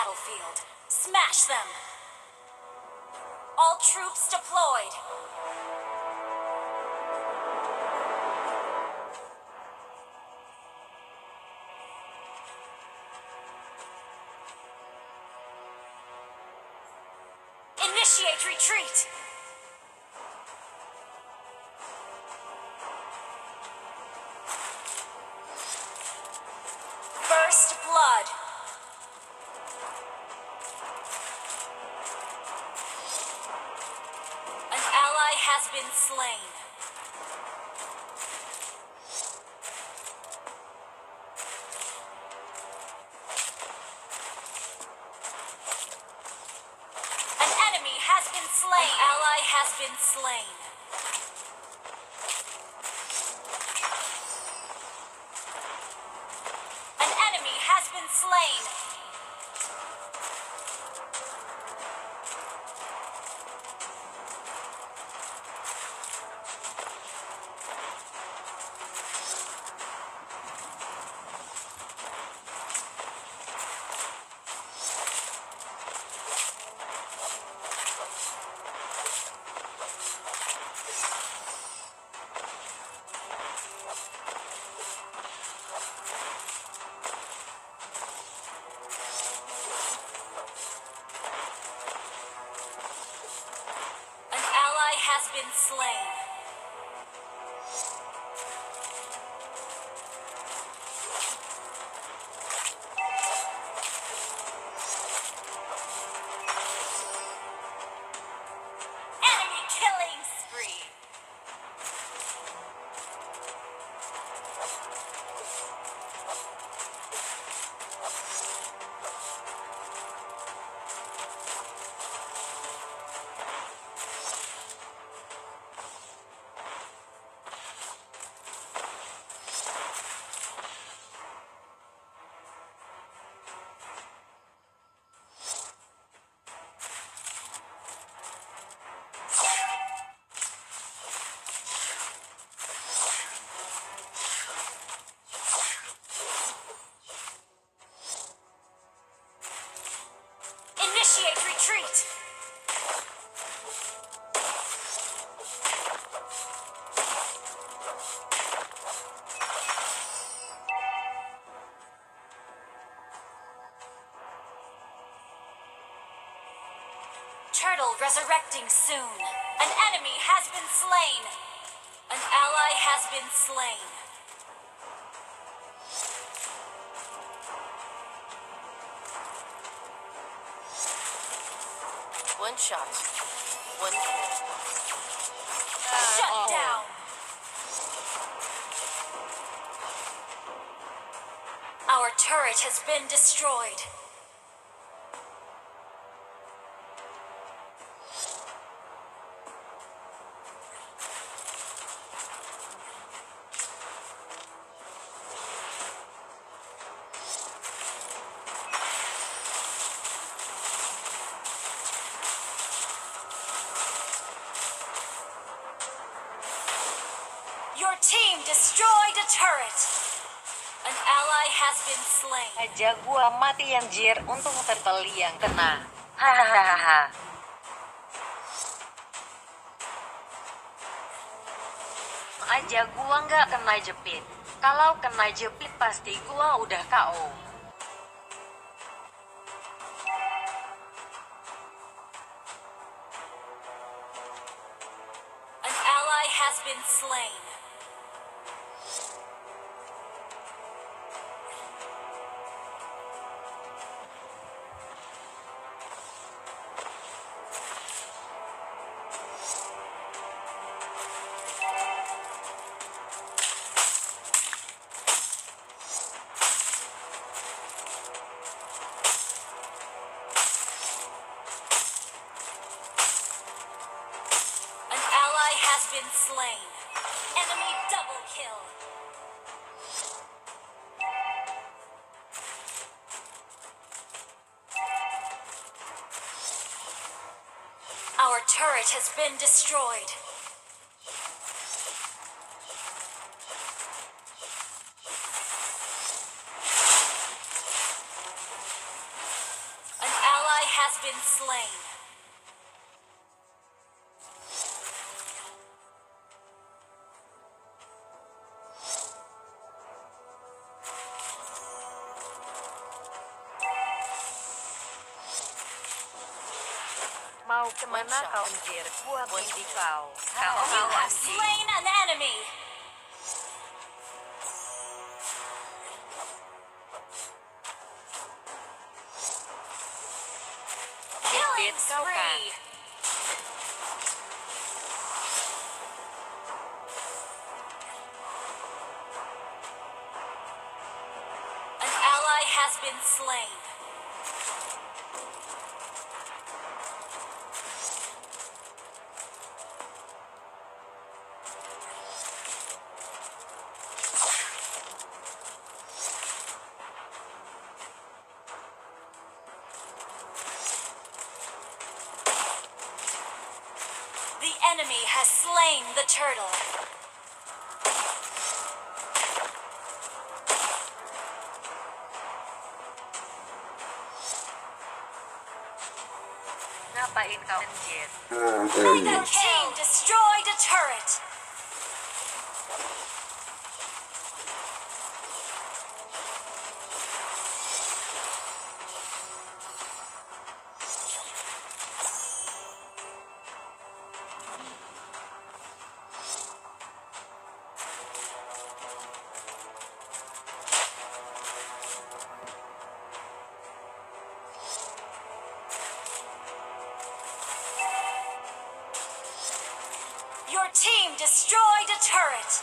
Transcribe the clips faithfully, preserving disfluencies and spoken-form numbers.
Battlefield. Smash them! All troops deployed. Initiate retreat. First blood. An ally has been slain. An enemy has been slain. An ally has been slain. An enemy has been slain. An ally has been slain. Enemy killing spree. Initiate retreat! Turtle resurrecting soon. An enemy has been slain. An ally has been slain. One shot. One kill. Shut down. Our turret has been destroyed. Your team destroyed a turret. An ally has been slain. Aja gua mati anjir, untung turtle yang kena. Hahaha. Aja gua nggak kena jepit. Kalau kena jepit pasti gua udah K O. An ally has been slain. An ally has been slain. Enemy double kill. Our turret has been destroyed. been slain. Mau kemana kau, anjir? Buah budi kau. Kau. You have slain an enemy. Killing spree. An ally has been slain. The enemy has slain the turtle. Ngapain kau, anjir? Blue team destroyed a turret. Your team destroyed a turret.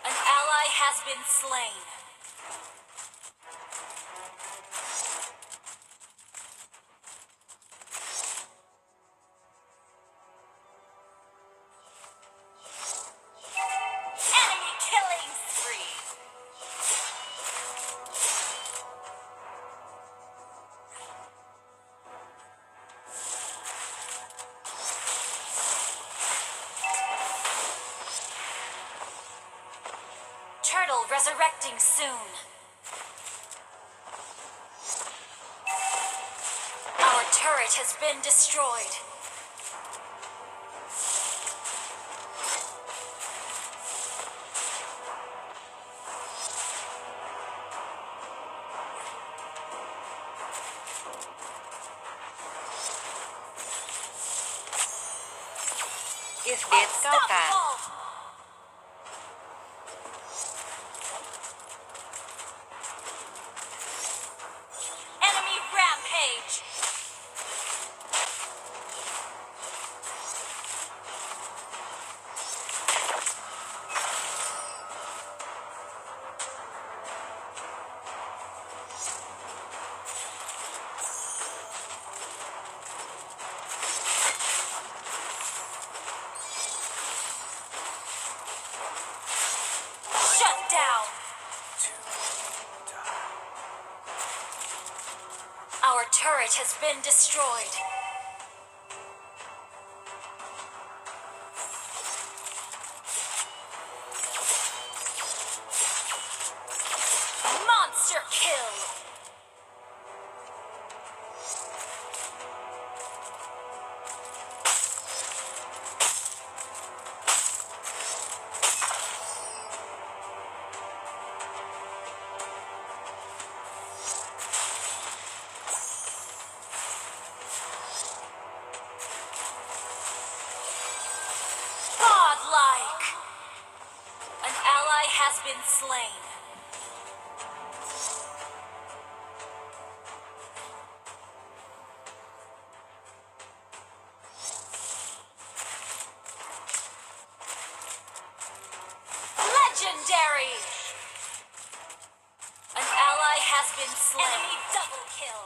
An ally has been slain. Enemy killing spree. Turtle resurrecting soon. Our turret has been destroyed. Is dead kau kan? Enemy rampage. Shut down. Our turret has been destroyed. Monster kill. Godlike. An ally has been slain. Legendary. has been slain. Enemy double kill.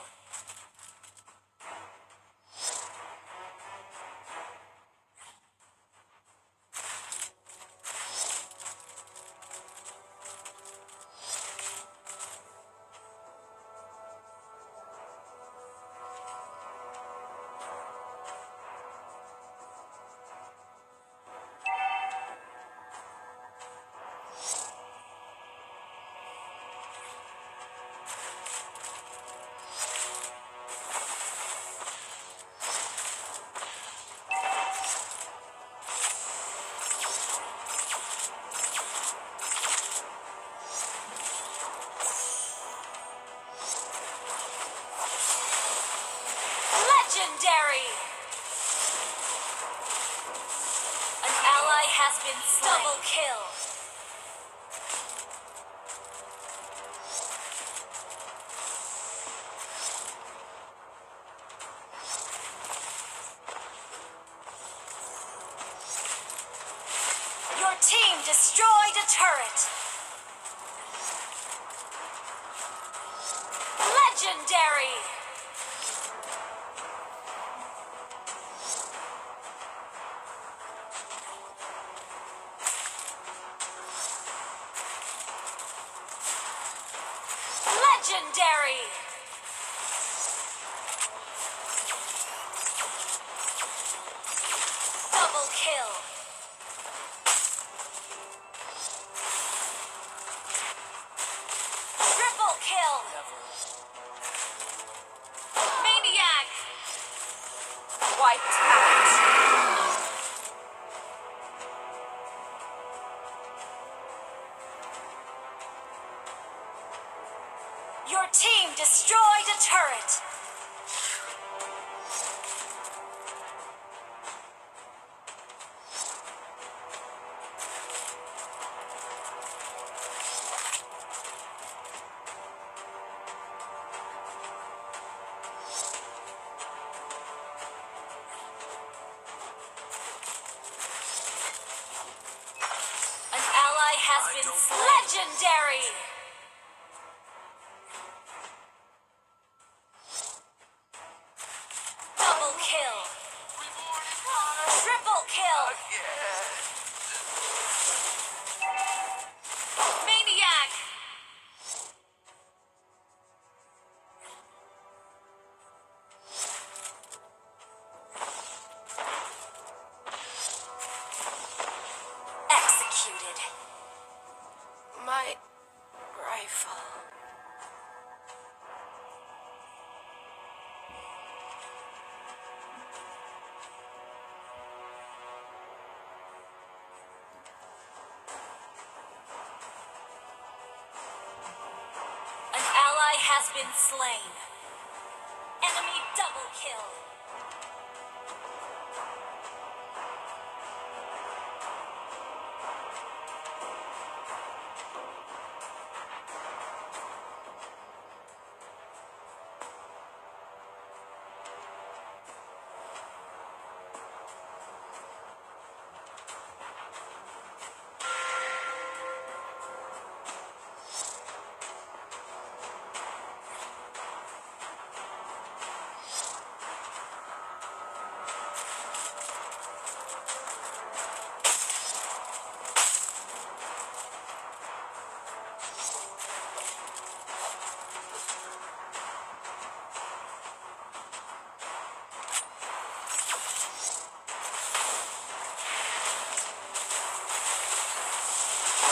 Legendary! An ally has been slain. Double kill. Your team destroyed a turret. Legendary! Legendary! Double kill! Triple kill! Maniac! Wiped out. Your team destroyed a turret. An ally has been slain. Legendary! Double kill. Triple kill. Maniac. Executed. My rifle. An ally has been slain. Enemy double kill.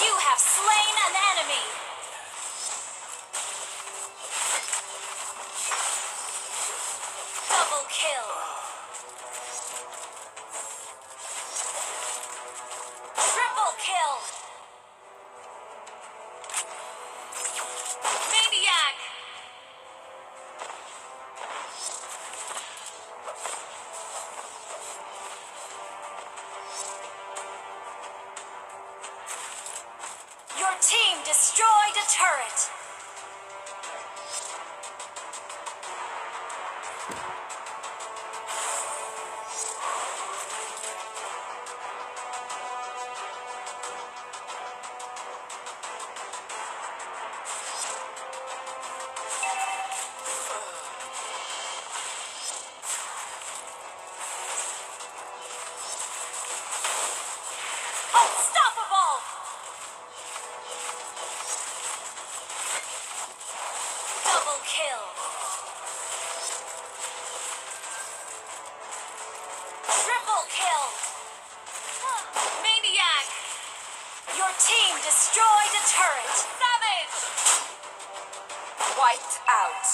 You have slain an enemy. Double kill. Triple kill. Maniac! Your team destroyed a turret. Kill. Triple kill. Maniac. Your team destroyed a turret. Savage. Wiped out.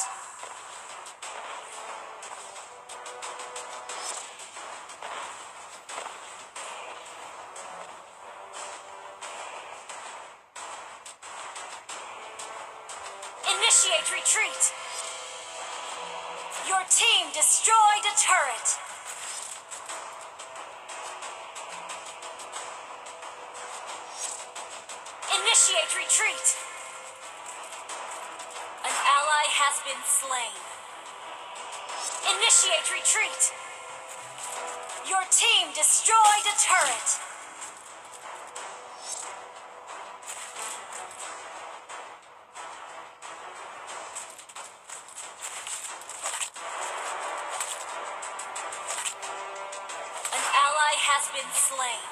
Initiate retreat. Your team destroyed a turret. Initiate retreat. An ally has been slain. Initiate retreat. Your team destroyed a turret. An ally has been slain.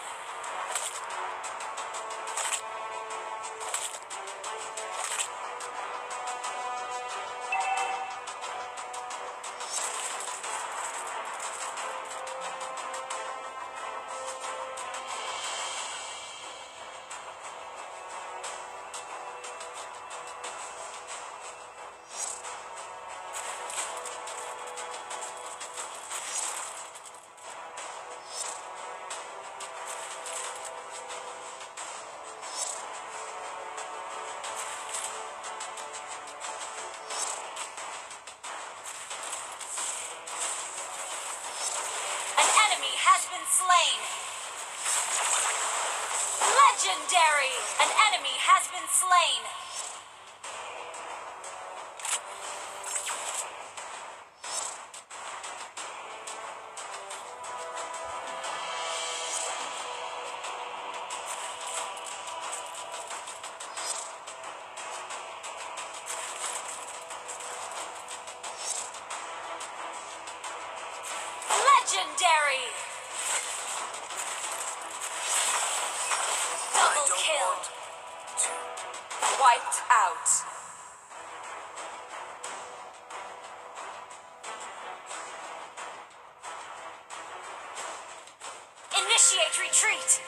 An enemy has been slain. Legendary! An enemy has been slain. Legendary! Double kill! Wiped out. Initiate retreat.